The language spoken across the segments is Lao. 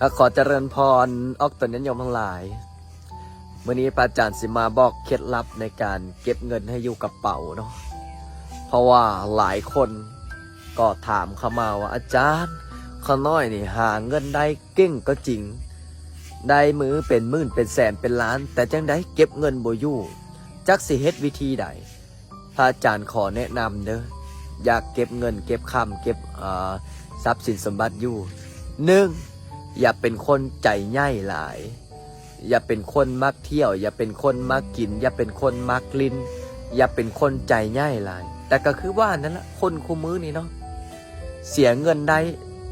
ກໍຂໍຈະເລີນພອນອອກຕົນຍາດໂຍມທັງຫຼາຍ. ມື້ນີ້ພະອາຈານຊິມາບອກເຄັດລັບໃນການເກັບເງິນໃຫ້ຢູ່ກະເປົາເນາະ, ເພາະວ່າຫຼາຍຄົນກໍຖາມເຂົ້າມາວ່າ ອາຈານ, ຂ້ານ້ອຍນີ້ຫາເງິນໄດ້ເກັ່ງກໍຈິງ, ໄດ້ມື້ເປັນໝື່ນເປັນແສນເປັນລ້ານ, ແຕ່ຈັ່ງໃດເກັບເງິນບໍ່ຢູ່, ຈັກຊິເຮັດວິທີໃດ? ພະອາຈານຂໍແນະນຳເດີ້, ຢາກເກັບເງິນເກັບຄຳ ເກັບ ເອີ ຊັບສິນສົມບັດຢູ່, ໜຶ່ງ ຢ່າເປັນຄົນໃຈໃຫຍ່ຫຼາຍ, ຢ່າເປັນຄົນມັກທ່ຽວ, ຢ່າເປັນຄົນມັກກິນ, ຢ່າເປັນຄົນມັກຫຼິ້ນ, ຢ່າເປັນຄົນໃຈໃຫຍ່ຫຼາຍ. ແຕ່ກໍຄືວ່ານັ້ນລະ, ຄົນຄູ່ມື້ນີ້ເນາະ ເສຍເງິນໄດ້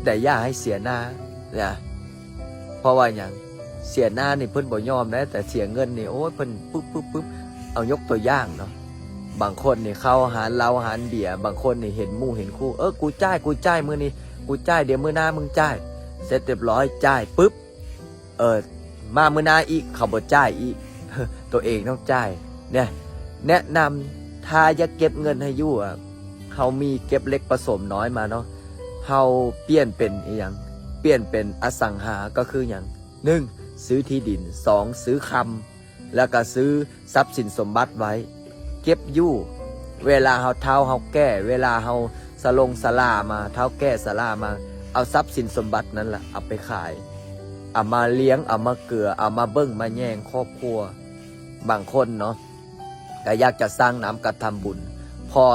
ແຕ່ຢ່າໃຫ້ເສຍໜ້ານະ. ເພາະວ່າຫຍັງ? ເສຍໜ້ານີ້ເພິ່ນບໍ່ຍອມໄດ໋, ແຕ່ເສຍເງິນນີ້ ໂອ້ຍ ເພິ່ນປຶບໆໆ. ເອົາຍົກຕົວຢ່າງເນາະ, ບາງຄົນນີ້ເຂົ້າຮ້ານເຫຼົ້າຮ້ານເບຍ, ບາງຄົນນີ້ເຫັນໝູ່ເຫັນຄູ່, ເອີ ກູຈ່າຍ ກູຈ່າຍມື້ນີ້, ກູຈ່າຍ, ດຽວມື້ໜ້າມຶງຈ່າຍ. ເສັດຮຽບຮ້ອຍ ຈ່າຍປຶບ, ເອີ ມາມື້ໜ້າອີກ ເຂົາບໍ່ຈ່າຍອີກ, ຕົວເອງຕ້ອງຈ່າຍ. ເນຍ ແນະນຳ, ຖ້າຢາກເກັບເງິນໃຫ້ຢູ່ ອະ ເຮົາມີເກັບເລັກປະສົມນ້ອຍມາເນາະ, ເຮົາປ່ຽນເປັນອີ່ຫຍັງ? ປ່ຽນເປັນອະສັງຫາ ກໍຄືຫຍັງ? ໜຶ່ງ ຊື້ທີ່ດິນ, ສອງ ຊື້ຄຳ ແລ້ວກໍຊື້ຊັບສິນສົມບັດໄວ້ ເກັບຢູ່. ເວລາເຮົາເຖົ້າເຮົາແກ່, ເວລາເຮົາຊະລົງຊະລາມາ, ເຖົ້າແກ່ຊະລາມາ, ເອົາຊັບສິນສົມບັດນັ້ນລະ ເອົາໄປຂາຍ, ເອົາມາລ້ຽງ, ເອົາມາເກືອ, ເອົາມາເບິ່ງມາແຍງຄອບຄົວ. ບາງຄົນເນາະ ກໍຢາກຈະສ້າງນາມກະທຳບຸນ, ພໍ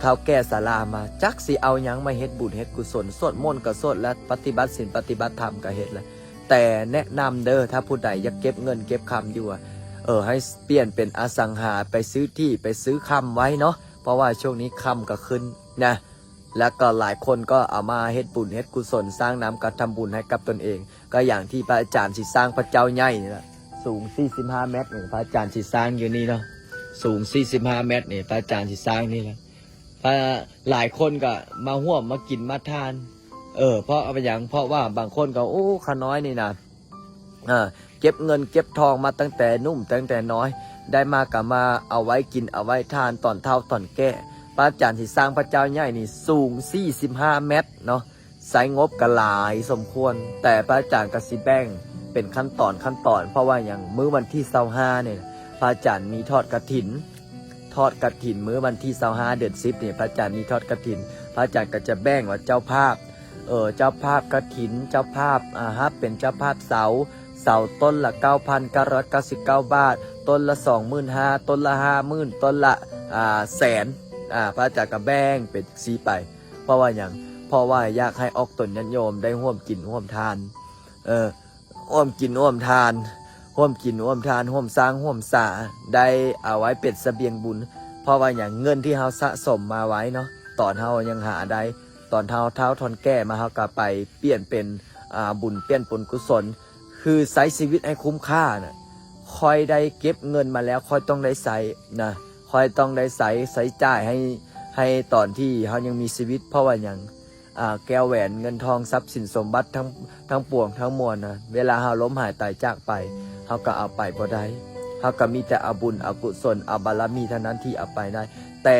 ເຖົ້າແກ່ຊະລາມາ ຈັກຊິເອົາຫຍັງມາເຮັດບຸນເຮັດກຸສົນ, ສວດມົນກໍສວດແລ້ວ, ປະຕິບັດສິນປະຕິບັດທຳກໍເຮັດແລ້ວ. ແຕ່ແນະນຳເດີ້, ຖ້າຜູ້ໃດຢາກເກັບເງິນເກັບຄຳຢູ່ ອະ ເອີ ໃຫ້ປ່ຽນເປັນອະສັງຫາ, ໄປຊື້ທີ່ ໄປຊື້ຄຳໄວ້ເນາະ, ເພາະວ່າຊ່ວງນີ້ຄຳກໍຂຶ້ນນະ. ແລ້ວກໍຫຼາຍຄົນກໍເອົາມາເຮັດບຸນເຮັດກຸສົນ, ສ້າງນາມກະທຳບຸນໃຫ້ກັບຕົນເອງ. ກໍຢ່າງທີ່ພະອາຈານຊິສ້າງພະເຈົ້າໃຫຍ່ນີ້ລະ, ສູງສີ່ສິບຫ້າແມັດນີ້ ພະອາຈານຊິສ້າງຢູ່ນີ້ເນາະ, ສູງສີ່ສິບຫ້າແມັດນີ້ ພະອາຈານຊິສ້າງນີ້ລະ. ພະ ຫຼາຍຄົນກໍມາຮ່ວມມາກິນມາທານ. ເອີ ເພາະວ່າຫຍັງ? ເພາະວ່າບາງຄົນກໍ ໂອ້ ຂ້ານ້ອຍນີ້ນະ ເອີ ເກັບເງິນເກັບທອງມາຕັ້ງແຕ່ໜຸ່ມຕັ້ງແຕ່ນ້ອຍ, ໄດ້ມາກໍມາເອົາໄວ້ກິນເອົາໄວ້ທານຕອນເຖົ້າຕອນແກ່. ພະອາຈານຊິສ້າງພະເຈົ້າໃຫຍ່ນີ້ສູງສີ່ສິບຫ້າແມັດເນາະ, ໃຊ້ງົບກໍຫຼາຍສົມຄວນ, ແຕ່ພະອາຈານກໍຊິແບ່ງເປັນຂັ້ນຕອນຂັ້ນຕອນ. ເພາະວ່າຫຍັງ? ມື້ວັນທີຊາວຫ້ານີ້ ພະອາຈານມີທອດກະຖິນ, ທອດກະຖິນມື້ວັນທີຊາວຫ້າ ເດືອນສິບນີ້ ພະອາຈານມີທອດກະຖິນ. ພະອາຈານກໍຈະແບ່ງວ່າເຈົ້າພາບ ເອີ ເຈົ້າພາບກະຖິນ, ເຈົ້າພາບ ອາ ຮັບເປັນເຈົ້າພາບເສົາ, ເສົາຕົ້ນລະເກົ້າພັນເກົ້າຮ້ອຍເກົ້າສິບເກົ້າບາດ, ຕົ້ນລະສອງໝື່ນຫ້າ, ຕົ້ນລະຫ້າໝື່ນ, ຕົ້ນລະ ອາ ແສນ. ອາ ພະອາຈານກໍແບ່ງເປັນຊີ້ໄປ. ເພາະວ່າຫຍັງ? ເພາະວ່າຢາກໃຫ້ອອກຕົນຍາດໂຍມໄດ້ຮ່ວມກິນຮ່ວມທານ, ເອີ ຮ່ວມກິນຮ່ວມທານ, ຮ່ວມກິນຮ່ວມທານ, ຮ່ວມສ້າງຮ່ວມສາ, ໄດ້ເອົາໄວ້ເປັນສະບຽງບຸນ. ເພາະວ່າຫຍັງ? ເງິນທີ່ເຮົາສະສົມມາໄວ້ເນາະ, ຕອນເຮົາຍັງຫາໄດ້, ຕອນເຮົາເຖົ້າທອນແກ່ມາ ເຮົາກໍໄປປ່ຽນເປັນ ອາ ບຸນ, ປ່ຽນເປັນກຸສົນ, ຄືໃຊ້ຊີວິດໃຫ້ຄຸ້ມຄ່ານະ. ຂ້ອຍໄດ້ເກັບເງິນມາແລ້ວ ຂ້ອຍຕ້ອງໄດ້ໃຊ້ນະ, ຂ້ອຍຕ້ອງໄດ້ໃຊ້, ໃຊ້ຈ່າຍໃຫ້, ໃຫ້ຕອນທີ່ເຮົາຍັງມີຊີວິດ. ເພາະວ່າຫຍັງ? ອາ ແກ້ວແຫວນເງິນທອງຊັບສິນສົມບັດທັງ, ທັງປວງທັງມວນນະ, ເວລາເຮົາລົ້ມຫາຍຕາຍຈາກໄປ ເຮົາກໍເອົາໄປບໍ່ໄດ້. ເຮົາກໍມີແຕ່ເອົາບຸນເອົາກຸສົນເອົາບາລະມີເທົ່ານັ້ນທີ່ເອົາໄປໄດ້. ແຕ່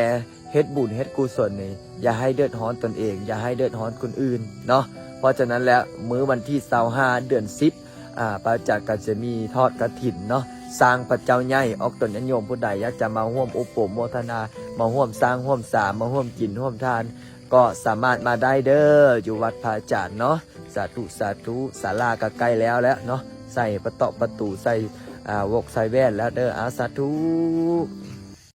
ເຮັດບຸນເຮັດກຸສົນນີ້ ຢ່າໃຫ້ເດືອດຮ້ອນຕົນເອງ, ຢ່າໃຫ້ເດືອດຮ້ອນຄົນອື່ນເນາະ. ເພາະສະນັ້ນແລ້ວ ມື້ວັນທີຊາວຫ້າ ເດືອນສິບ ອາ ພະອາຈານກໍຈະມີທອດກະຖິນເນາະ, ສ້າງພະເຈົ້າໃຫຍ່. ອອກຕົນຍາດໂຍມຜູ້ໃດຢາກຈະມາຮ່ວມອຸປະໂມທະນາ, ມາຮ່ວມສ້າງຮ່ວມສາ, ມາຮ່ວມກິນຮ່ວມທານ ກໍສາມາດມາໄດ້ເດີ້ ຢູ່ວັດພະອາຈານເນາະ. ສາທຸ ສາທຸ. ສາລາກໍໃກ້ແລ້ວແລ້ວເນາະ, ໃສ່ປະຕອກປະຕູ, ໃສ່ ອາ ວົກໃສ່ແວ່ນແລ້ວເດີ້. ອາ ສາທຸ.